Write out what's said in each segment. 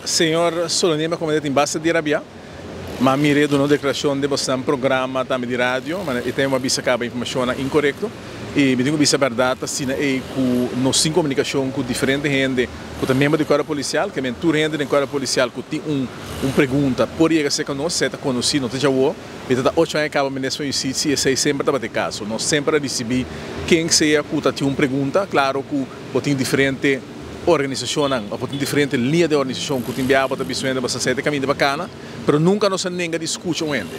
Señor Solonier mi a komenta tin basta di rabia, ma mir'é duna un deklarashon den boso programa tambe di radio, ma e tempu a bisa kaba informashonnan inkorekto i mi tin ku bisa bèrdat asina ei ku nos tin komunikashon ku diferente hende ku ta miembro di kuerpo polisial, ke men tur hende den kuerpo polisial ku tin un un pregunta por yega serka nos, esei ta konosí, no ta djawo, mi ta ta ocho aña kaba minister van Justisia i esei semper tabata e kaso, nos semper a risibí ken sea ku ta tin un pregunta, klaro ku bo tin diferente. Organisashonnan òf bo tin diferente liña di organisashon ku tin biaha bo ta bisto hende bo sa sete kaminda pa kana, pero nunka nos a nenga di skucha un hende.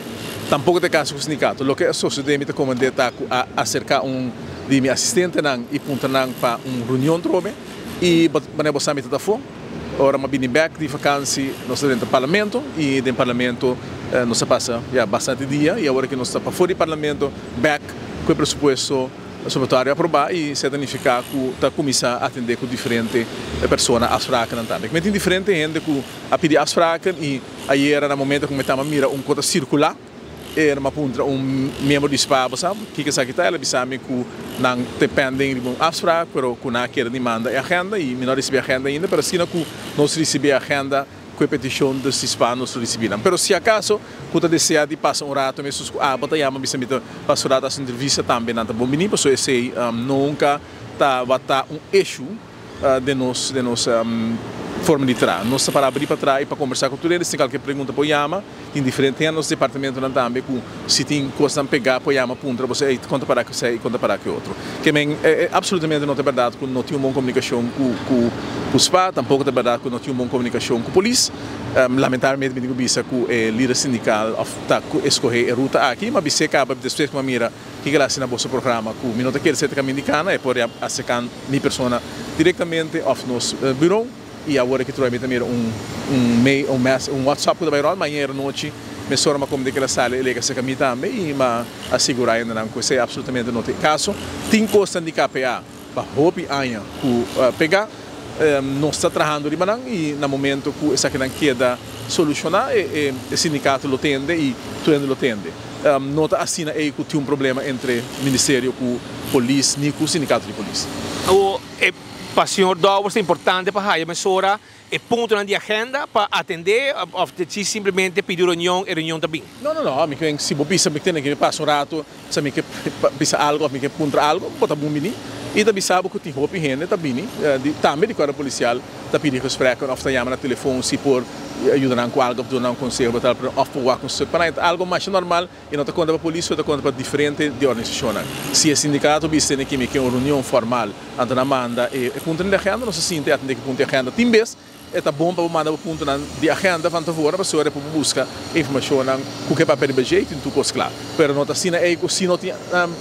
Tampoko ta e kaso ku sindikato. Loke a sosodé mi ta komand'é ta ku a aserká un di mi asistentenan i puntra nan pa un reunion trobe i manera bo sa mi ta ta afó. Ora mi a bini bèk di vakansi nos ta drenta parlamento i den parlamento nos a pasa ya bastante dia i awor ke nos ta pafó di parlamento bèk ku e presupuesto. Sobretorio aprobá i esei ta nifiká ku ta kuminsá atendé ku diferente persona afsprakennan tambe. Mi tin diferente hende ku a pidi afspraken i ayera na momento ku mi taba mira un kos ta sirkulá e mi a puntra un miembro di spa bo sa kiko esaki ta? El a bisa mi ku nan ta pending riba un afsprak pero ku nan a kere di manda e agenda i mi no a risibí e agenda ainda pero asina ku nos risibí e agenda ku e petishon dus di spa nos lo risibí nan. Pero si akaso ku ta desea di pasa un rato mesun ku abo ta yama bisa mi ta pasa un rato hasi entrevista tambe nan ta bon bini pasobra esei nunka tabata un issue den nos den nos forma di traha. Nos ta para abrí pa traha i pa kombersá ku tur hende. Si tin kalke pregunta por yama. Tin diferente hende na nos departamentonan tambe ku si tin kosnan pegá por yama puntra bo ey kon ta para ku esei i kon ta para ku e otro. Ke men absolutamente no ta bèrdat ku no tin un bon komunikashon ku ku ku spa, tampoko ta bèrdat ku no tin un bon komunikashon ku polis. Lamentablemente mi tin ku bisa ku e lider sindikal òf ta ku eskohé e ruta aki, ma bis'é kaba despues ku mi a mira kiko el a hasi na boso programa ku mi no ta kere seta kaminda di kana, e por aserká mi persona direktamente òf nos buró. I awor aki troe mi ta mira un un mail un mes un whatsapp ku ta bai rònt ma ayer anochi mesora mi a komende kila sali e leka serka mi tambe i mi a asigurá hendenan ku esei apsolutamente no ta e kaso. Tin kosnan di KPA pa hopi aña ku pegá nos ta trahando riba nan i na momento ku esakinan keda solushoná e e sindikato lo tende i tur hende lo tende. No ta asina ei ku tin un problema entre ministerio ku polis ni ku sindikato di polis. Awor e Pa señor Dowers ta importante pa haya mesora e puntonan di agenda pa atende of ta djis simplemente pidi un reunion e reunion ta bin? No, no, no. Mi ke si bo bisa mi tene ke pasa un rato sa mi ke bisa algo of mi ke puntra algo, bo ta bon bini. I ta bisa bo ku tin hopi hende ta bini, di tambe di kuerpo polisial ta pidi gesprekken of ta yama na telefon si por yuda nan ku algo of duna nan un konseho of por wak un stuk pa nan. E ta algo masha normal. E no ta konta pa polis, pero ta konta pa diferente di organisashonnan. Si e sindikato bisa tene kimi ke un reunion formal, anto nan manda e puntonan di agenda, nos a sinta i atende ku punto di agenda. Tin bes e ta bon pa bo manda bo puntonan di agenda van tevoren, pasobra e por bo buska informashonnan ku ke papia riba dje i tin tur kos kla. Pero no ta asina ei ku si no tin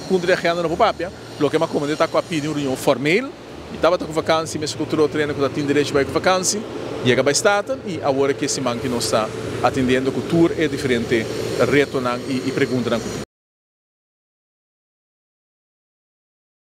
punto di agenda no por papia. Loke mi a komende ta ku a pidi un reunion formeel. Mi tabata ku vakansi mes ku tur otro hende ku ta tin derecho bai ku vakansi, yega bai Staten i awor e ke siman ki nos ta atendiendo ku tur e diferente retonan i preguntanan ku tin.